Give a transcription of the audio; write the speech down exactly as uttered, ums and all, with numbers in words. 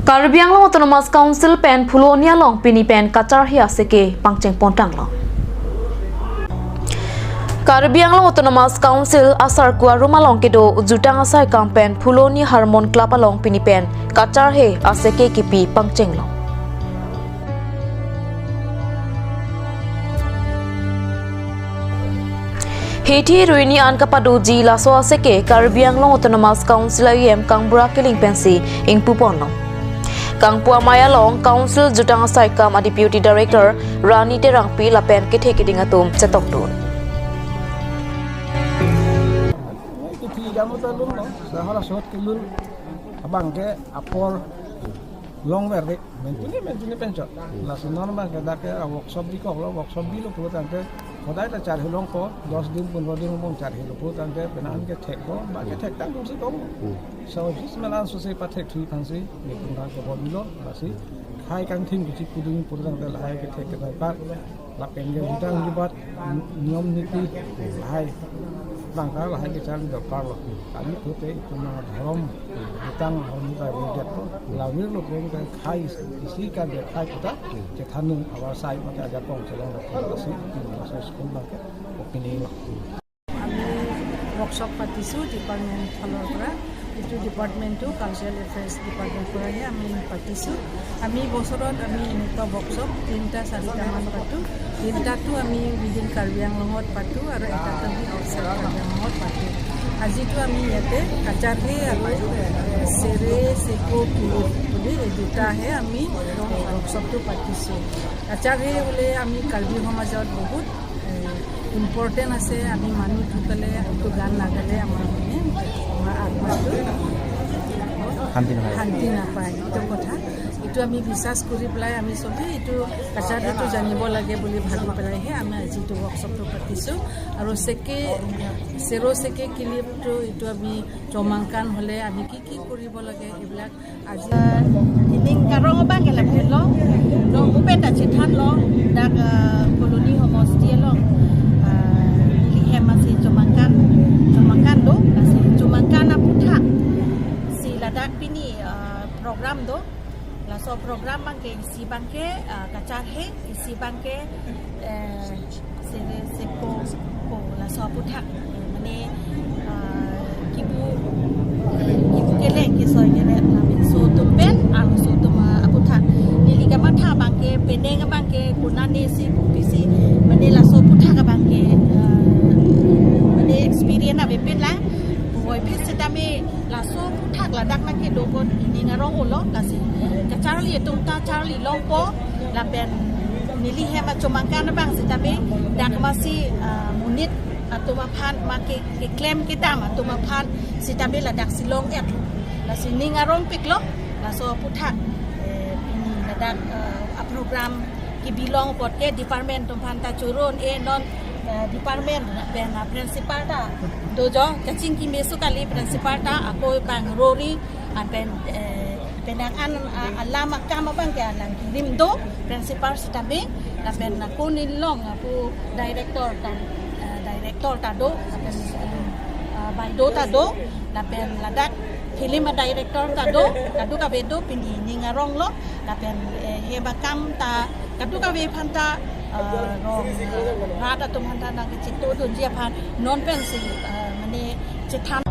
Karbi Anglong Autonomous Council pen Phuloni along pini pen kacharhe aseke pangcheng pontanglo. Karbi Anglong Autonomous Council asarku arum along kedo jutang asaikam pen Phuloni Harmon Club along pini pen kacharhe aseke kipi pangchenglo. Hithi ruini an kapadoji laso aseke Karbi Anglong Autonomous Council I E M Kangbura Killing pensi ingpuponlo. Kangpu amei along Council jutang asaikam a Deputy Director Rani Terangpi lapen kethe keding atum chetongdun. Itu tiga muta lum no, sahara sot kelun abang ke apor long verdi. Mentuni, mentuni penchot. Lasi non abang ke dak ke workshop bikoklo, workshop bilo pulo tangte hodai ta charhe longpo, dos din, pondro din angbong charhelo pulo tangte penang ke thekpo, ba ke thektang tumsi kong. So jis melan so se pathek thui aphansi nipun thang ke bot bilo, lasi hai kangthim kichi pudun pulo tangte lahai ke thek ke dapar. Lapen ke jutang jubat niyom niti lahai, tangka lahai kecharli dapar lo. Kami pute itu na dhorom, jutang dhorom ta rijet lo. Lawir lo pen ke khai isi kan ke khai kita chethanun awar sai maka ajakong chelong lo. Lasi, lasi school abang ke opening lo. আমি ৱৰ্কশ্বপ পাতিছোঁ ডিপাৰ্টমেণ্ট ফালৰ পৰা। এইটো ডিপাৰ্টমেণ্টটো cultural affairs department পৰাহে আমি পাতিছোঁ। আমি বছৰত আমি এনেকুৱা ৱৰ্কশ্বপ তিনিটা চাৰিটামান পাতোঁ। তিনিটাটো আমি উইদিন কাৰ্বি আংলঙত পাতোঁ আৰু এটাটো আমি আউটছাইড কাৰ্বি আংলঙত পাতোঁ। আজিতো আমি ইয়াতে কাছাৰহে আৰু চেৰে চেকো কিলিপ বুলি এই দুটাহে আমি ৱৰ্কশ্বপটো পাতিছোঁ। কাছাৰহে হ'লে আমি কাৰ্বি সমাজত বহুত ইম্পৰ্টেণ্ট আছে। আমি মানুহ ঢুকালে, হয়তো গান নাগালে আমাৰ মানে, আমাৰ আত্মাটো শান্তি নহয়। শান্তি নাপায়, এইটো কথা। এইটো আমি বিশ্বাস কৰি পেলাই আমি চবেই এইটো কাছাৰীটো জানিব লাগে বুলি ভাবি পেলাইহে আমি আজি এইটো ৱৰ্কশ্বপটো পাতিছোঁ। আৰু চেকে, চেৰ' চেকে কিলিপটো এইটো আমি চমাংকান হ'লে আমি কি কি কৰিব লাগে এইবিলাক আজি, eh, ining karong abang ke lapen lo, lo bupet ta chethanlo, dak, eh, Phuloni homosti along, eh, neli hem asi chomangkan, chomangkan do, asi chomangkan aputhak si ladak pini, eh, program do, laso program abang ke isi abang ke, eh, kacharhe, isi abang ke, eh, sere seko ko laso aputhak, eh, mane, ah, kibu, eh, kibu keleng kesoi kere lapen so atum pen, arloso atum, ah, aputhak. Neli kamatha abang ke penang abang ke konane si kopisi, mane laso aputhak abang ke, ah, mane experience ave pen lang. Puvoiphit setame laso aputhak ladak nangkedopon ining arong-olo, lasi kacharli atum ta charli longpo, lapen neli hem achomangkan abang setame dak masi, ah, monit atum aphan ma ke, keklem kedam atum aphan setame ladak si long-et. Lasi ning arongpiklo, laso aputhak, eh, pini ladak, eh, aprogram kebi long apot ke department atum aphan ta choro-un-e non, eh, department pen, ah, principal ta do jo, kachingki meso kali principal ta, ako abang rori, ah, pen, eh, penang an, ah, alam akam abang ke alang kirim do, principal setame, lapen ako neli long, ako director ta, eh, director ta do, lapen, eh, ah, baideo ta do, lapen ladak film a director ta do, kadokave do, pini ning aronglo, lapen, eh, hem akam ta kadokave aphan ta, eh, rong, eh, rat atum aphan ta nangkechitodunji aphan non pensi, eh, mane chethan